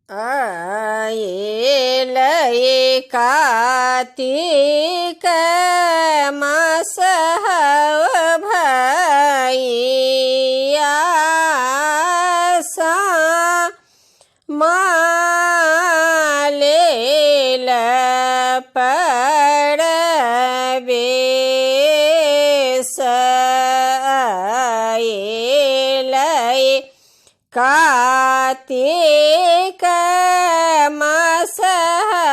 अयलै कातिक मास हौ भैया, मालेल परवेश। अयलै कातिक मास हौ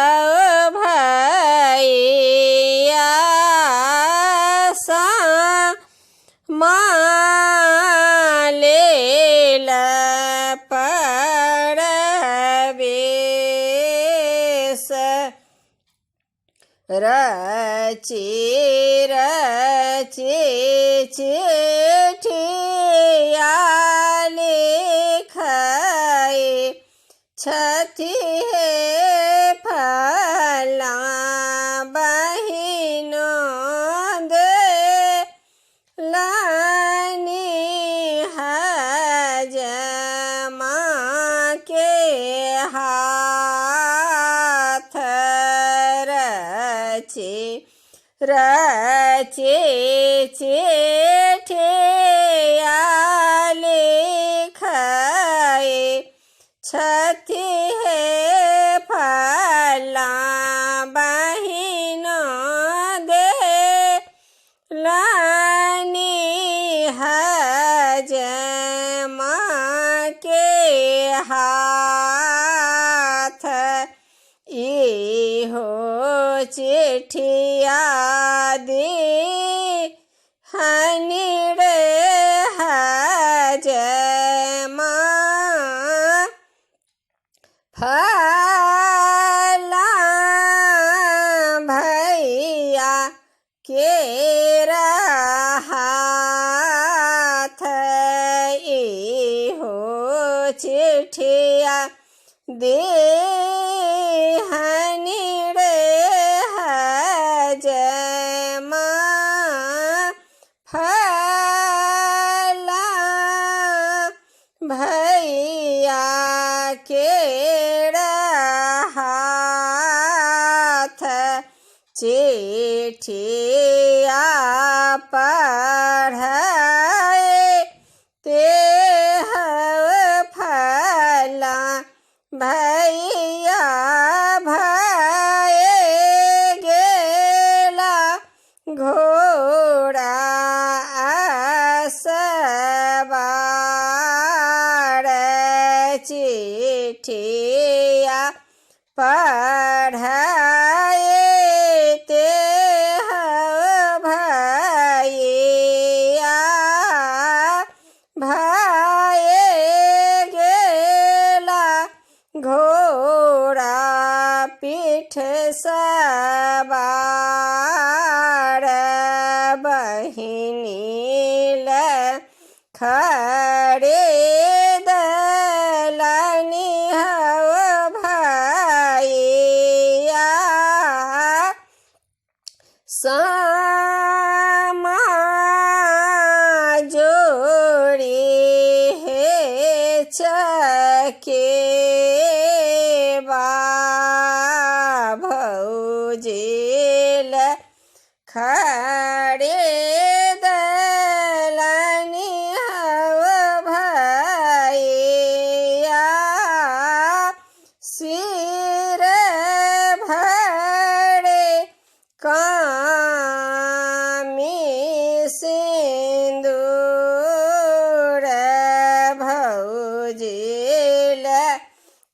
भैया, मालेल परवेश। रचि रचि चिठिया लिखै छथि हे फला बहिनो दे लानी हजमा के हाथ। रचि रचि चिठिया लिखै छथि हे फला बहिनो दे लानी हजमा के हाथ। इहो चिठिया दी हनि रे हजमा फला भैया के हाथ। इहो चिठिया दे हनि रे हजमा फला भैया के हाथ। चिठिया पढ़े ते हव फला भैया भये गेला घोड़ा असवार। चिठिया पढ़े ते हव भैया भये गेला घोड़ा पीठ सवार। बहिनी ले खड़े दलनी हव भैया, सामा जोड़ी हे चकेबा। भौजिल खड़े दलनी हव भैया, सिर भरे कामी सिन्दूर। भौजिल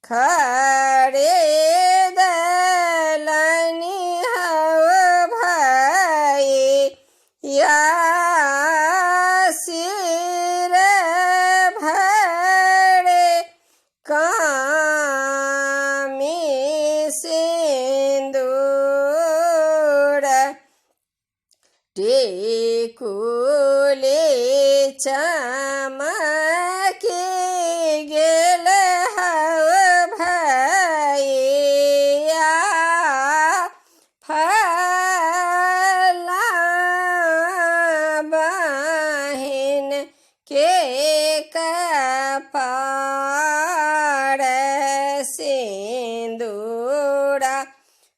खड़े दलनी हव भैया, सिर भरे कामी सिन्दूर। टिकुली चमकी गेल हव भैया। सिन्दूरा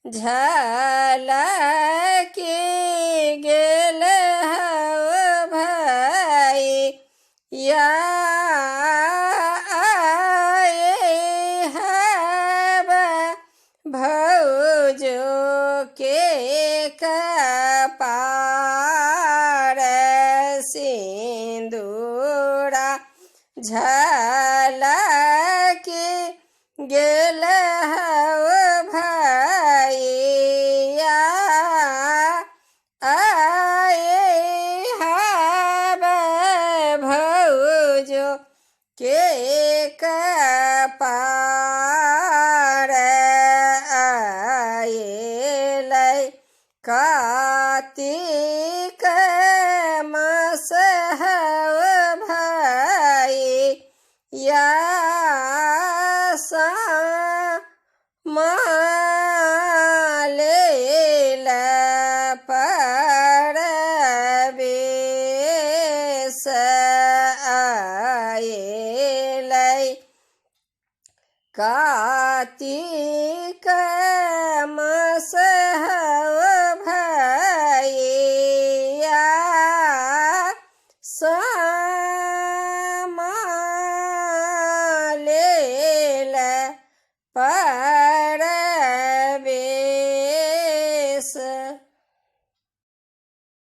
झलकि गेल हौ भैया। आए हब भौजो के कपार सिन्दूरा झलकि गेल हौ भैया। आए हब भौजो के कपार आएलै कातिक मास हौ भैया। मालेल परवेश आएलै कातिक मास हौ भैया। समालेल पर